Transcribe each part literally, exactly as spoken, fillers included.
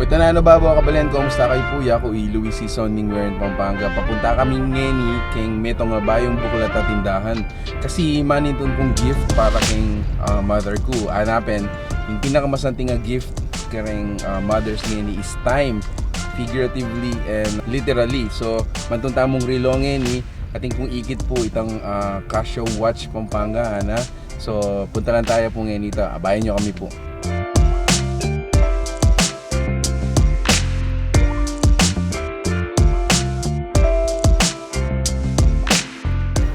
Pwede na, ano, babo, kababayan, kumusta kayu pu? Yaku i Luis Sison ning Wherein Pampanga. Papunta kami ngeni keng metung a bayung buklat a tindahan. Kasi manintun kung gift para keng, ah, mother ku. Anapen, ing pinakamasanting a gift kareng, ah, mothers ngeni is time, figuratively and literally. So, mantun tamung rilo ngeni, atin kung ikit pu itang, ah, Casio Watch Pampanga, ana. So, punta lang taya pu ngeni ita. Abayan yu kami pu.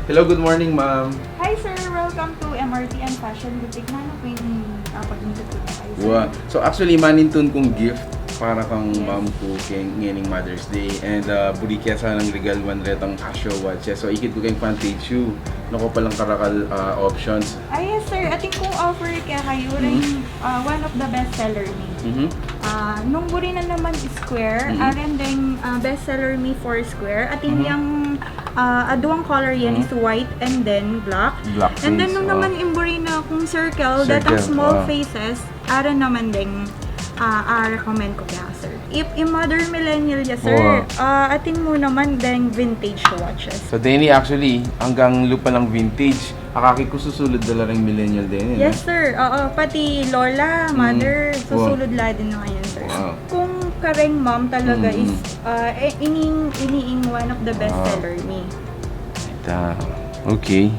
Hello, good morning, ma'am. Hi, sir. Welcome to M R T and Fashion Boutique. Nanu pu ing, ah, pag-ikit ku kekayu, sir? Wa. So, actually, manintun kung gift para kang, yes, ma'am ku keng ngening Mother's Day. And, ah, buri ke sanang regaluan retang Casio watches. So, ikit ku keng fan page yu. Naku, palang karakal, ah, options. Ah, yes, sir. Atin kung offer kekayu, mm, reng, ah, one of the best seller mi. Mhm. Ah, nung buri na naman square, mm, aren deng, ah, best seller mi four square. Atin, mhm, yang, ah, aduang color yan, mm, is white and then black. Black. And then, face, nung, ah, naman ing buri na kung circle, circle, datang small, ah, faces, aren naman deng, ah, ah, recommend ku kaya, sir. If i mother millennial ya, sir, wa, ah, atin mu naman deng vintage watches. So, deni, actually, anggang lupa lang vintage, akakit ku susulud da la ring millennial deni, no? Yes, sir. Oo, pati lola, mm, mother, wa, susulud la din naman yan, sir. Wow. Kung kareng ma'am talaga, mm, is, ah, eh, ining, ining one of the best, wow, seller mi. Ita. Okay.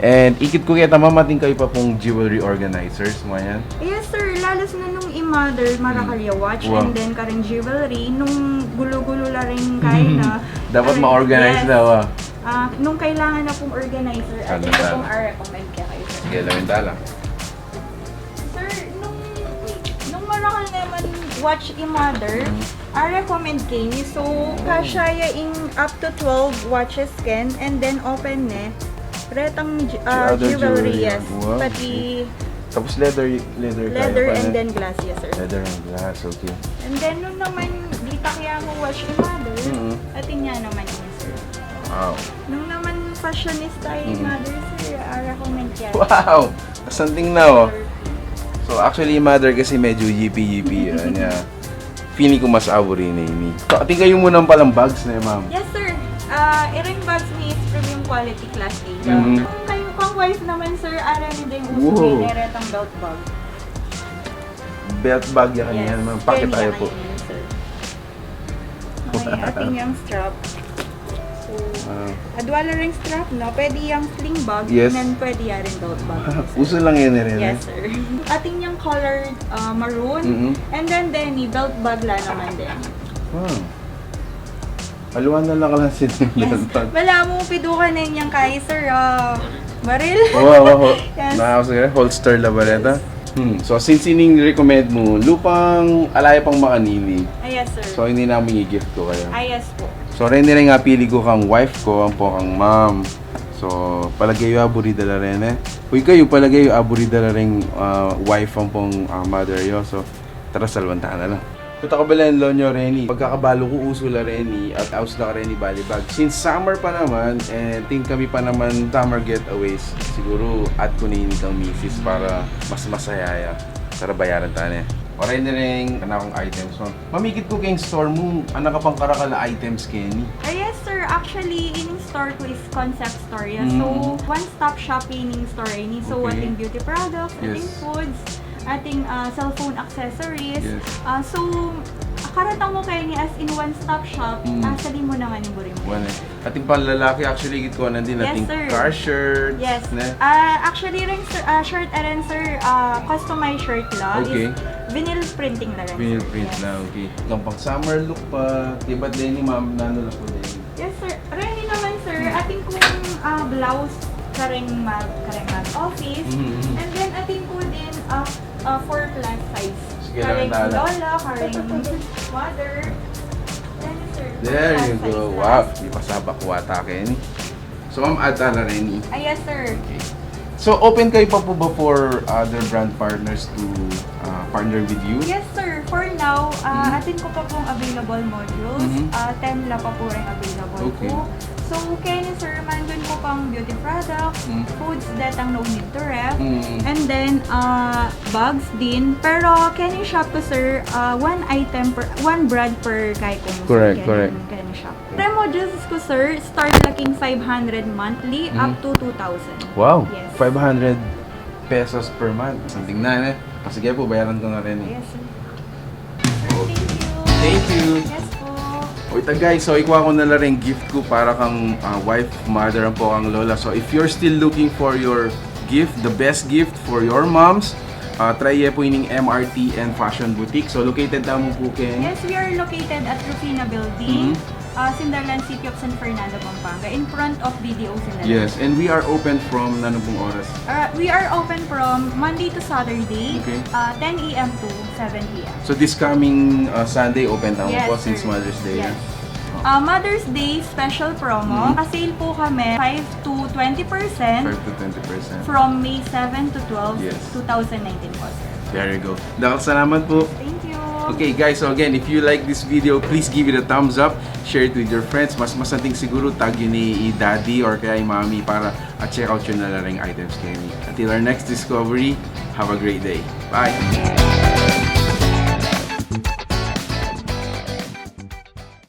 And ikit ku keta, ma'am, atin kayu pa pung jewelry organizers, mayan? Yes, sir. Lalu na nung i mother, marakal ya watch, wa, and then kareng jewelry, nung gulu-gulu la rin kaya na. Dapat, kareng, ma-organize, yes, na, wa. Ah, nung kailangan na pung organizer, sana, atin pung, tala, i-recommend kekayu, sir. Sige, lawin tala. Sir, nung, nung marakal naman watch i mother, mm, a recommend ke ini. So, kasya ya ing up to twelve watches ken, and then open ne. Retang j-, ah, other jewelry, jewelry, yes. Wow. Pati, tapos leather, leather kaya, leather pa and na, then glass, yes, sir. Leather and glass, okay. And then, nung naman, ditak ya mu watch i mother, mm-mm, atin ya naman ini, sir. Wow. Nung naman fashionista i, mm, mother, sir, a recommend ke. Wow! Something na, oh. So, actually, mother kasi medyo yippie-yippie, ah, niya. Feeling ku mas aburi na ini. So, atin kayu mu naman palang bags ne, ma'am? Yes, sir. Ah, iring bags mi is premium quality class A. Mhm. Kung kayu, kung wife naman, sir, aran deng uso, wow, ngeni retang belt bag. Belt bag ya kaniya, yes, ma'am. Pakit kaniya tayo po. Kaniya, sir. Okay, atin yang strap. So, ah, adwa la ring strap, no? Pwede yang sling bag, yes, and then pwede ya ring belt bag, sir. Uso lang yan, eh, rin, eh. Yes, sir. Atin yang color, ah, maroon. Mm-mm. And then, deni, belt bag la naman deni. Wow. Aluan na lang ka lang sin, yes, belt bag. Bala mu, pidukan na yang kay, sir, ah, baril. Oo, oo, oo. Yes. Na, sige, holster la ba reta? Yes. Hmm. So, since ining recommend mu, lupang ala ya pang makanini. Ah, yes, sir. So, ini namu i-gift ku kaya. Ah, yes po. So, reni ring apili ku kang wife ku, ampong kang ma'am. So, palage yu aburi da la rin, eh. Uy, kayu, palage yu aburi da la ring, ah, wife ampong, ah, mother yu. So, tara, saluan ta na la. Kuta ka balen, Lonyo, reni. Pagkakabalu ku, uso la reni at aus la ka reni bali bag. Since summer pa naman, eh, atin kami pa naman summer getaways. Siguru, add ku na ini kang misis para mas masaya ya. Tara, bayaran ta ne. O, reni ring kanakung items, ma'am. Ma'am, ikit ku keng store mu, anak ka pang karakal a items keni. Ah, yes, sir. Actually, ining store ku is concept store ya. Mm. So, one-stop shop ining store ini. So, okay, ating beauty products, ating, yes, foods, ating, ah, cellphone accessories. Yes. Ah, so, karatang mu keni as in one-stop shop, mm, ah, sali mu naman ing buri mu. Wala. Atin pang lalaki, actually, ikit ku nandin, yes, atin sir, car shirts, yes, ne? Ah, actually, ring sir, ah, shirt, aren, sir, ah, customized shirt la. Okay. Is vinyl printing la rin, sir. Vinyl print, yes, la, okay. Kang pang summer look pa, ibat deni, ma'am, nanu la pu deni? Yes, sir. Reni naman, sir, mm, atin kung, ah, blouse, kareng mag, kareng mag office. Mm-hmm. And then, atin ku din, ah, ah, four plus size. Sige, kareng lola, kareng mother. Yan, sir. There you go. Four plus size. Wow, di pa sabak wata keni. So, ma'am, add ta la reni. Ah, yes, sir. Okay. So, open kayu pa pu ba for other brand partners to, uh, partner with you? Yes, sir. For now, uh, mm-hmm, atin ku pa pung available models. Mm-hmm. Uh, ten la pa pu ring available, okay, pu. So, keni, sir, mangan ku pang beauty products, Mm. foods that ang no need to ref, Mm. and then uh, bags din. Pero keni shop ku, sir, uh, one item per, one brand per kaiku mu, sir. Correct, Keni, correct. Keni shop ku. Remo juices ku, sir, start laking five hundred monthly up Mm. to two thousand. Wow! Yes. Five hundred pesos per month. Something na, eh. Ah, sige po, bayaran ko na rin, eh. Yes, sir. Sir, thank you. Thank you. Yes po. O ita guys, so ikua ku na la ring gift ku para kang ah, wife, mother, ampo kang lola. So if you're still looking for your gift, the best gift for your moms, ah, try ye po ining M R T and Fashion Boutique. So located tamu po keng... Yes, we are located at Rufina Building, Mhm. uh, Cinderlan, City of San Fernando, Pampanga, in front of B D O Cinderlan. Yes, and we are open from nanu pong oras? Uh, we are open from Monday to Saturday, Okay. uh, ten A M to seven P M. So this coming uh, Sunday, open tamu Yes, po since sir. Mother's Day. Yes. Eh? Uh, Mother's Day special promo. Mhm. Pa-sale po kami five to twenty percent Five to twenty percent. from May seven to twelve, Yes. two thousand nineteen po, sir. There you go. Dakal salamat po. Thank you. Okay guys, so again, if you like this video, please give it a thumbs up, share it with your friends. Mas masanting siguro tag yu i daddy or kaya i mommy para a-check out yu na la ring items keni. Until our next discovery, have a great day. Bye!